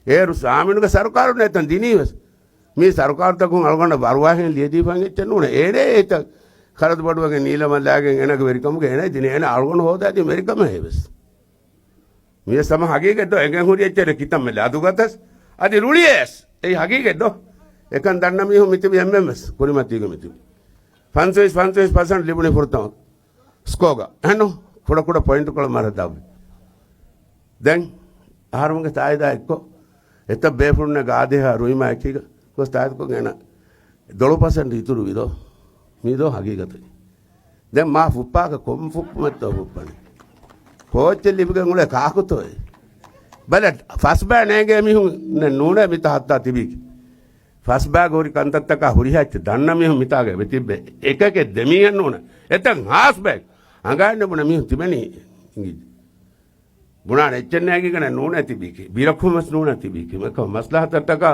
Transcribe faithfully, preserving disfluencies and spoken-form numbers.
އޭރު ސާމިނުގެ ސަރުކާރުން އެތަން ދިނީ ވެސް. މީ ސަރުކާރުތަކުން އަޅުގަނޑަށް ވަރުވާހެން ލިޔެދީފަ އެއްޗެއް ނޫނޭ. އޭރޭ އެތައް ޚަރަދު ބޮޑުވެގެން ނީލަމަށް ލާގެން އޭނާގެ ވެރިކަމުގެ އޭނާ ދިނީ. އޭނާ އަޅުގަނޑު ހޯދާދިން ވެރިކަމެއް ހޭވެސް. މިވެސް ހަމަ ހަގީގަތް ދޯ؟ އެނގެން ހުރި އެއްޗެރެ ކިތަންމެ ލަދުގަތަސް އަދި ރުޅިޔޭސް. އެއީ ހަގީގަތް ދޯ؟ އެކަން ދަންނަ މީހުން މިތިބި އެންމެންވެސް ކުރިމަތީގަ މިތިބި. ފަންސަވީސް، ފަންސަވީސް ޕަސެންޓް ލިބުނީ ފުރަތަމަ ސްކޯގަ. އެހެންނު؟ ކުޑަ ކުޑަ ޕޮއިންޓުކޮޅަށް މަރަށް ދާބި. ދެން އަހަރުމެންގެ ތާއީދާ އެއްކޮށް، އެތައް ބޭފުޅުންނެއް ގާދޭހާ ރުއިމާ އެކީގަ ގޮސް ތާއީދުކޮށް އޭނަ ދޮޅު ޕަސެންޓް އިތުރުވި ދޯ؟ މީ ދޯ ހަގީގަތެއް؟ ދެން މާ ފުއްޕާކަށް ކޮން ފުއްޕުމެއްތޯ ފުއްޕަނީ؟ ކޯއްޗެއް ލިބިގެން އުޅޭ ކާކުތޯއޭ؟ ބަލަ، ފަސް ބައި ނޭނގޭ މީހުންނެއް ނޫނޭ މިތާ ހައްތާ ތިބީކީ. ފަސް ބައިގަ ހުރި ކަންތައްތަކާ ހުރިހާ އެއްޗެއް ދަންނަ މީހުން މިތާގަ އެބަ ތިއްބޭ. އެކަކެއް ދެމީހެއް ނޫނޭ. އެތައް ހާސް ބައެއް. އަނގައިންނެ ބުނެ މީހުން ތިބެނީ އިނގި. ބުނާނެ އެއްޗެއް ނޭނގިގެނެއް ނޫނޭ ތިބީކީ. ބިރަކުން ވެސް ނޫނޭ ތިބީކީ. މަސްލަހަތަށްޓަކާ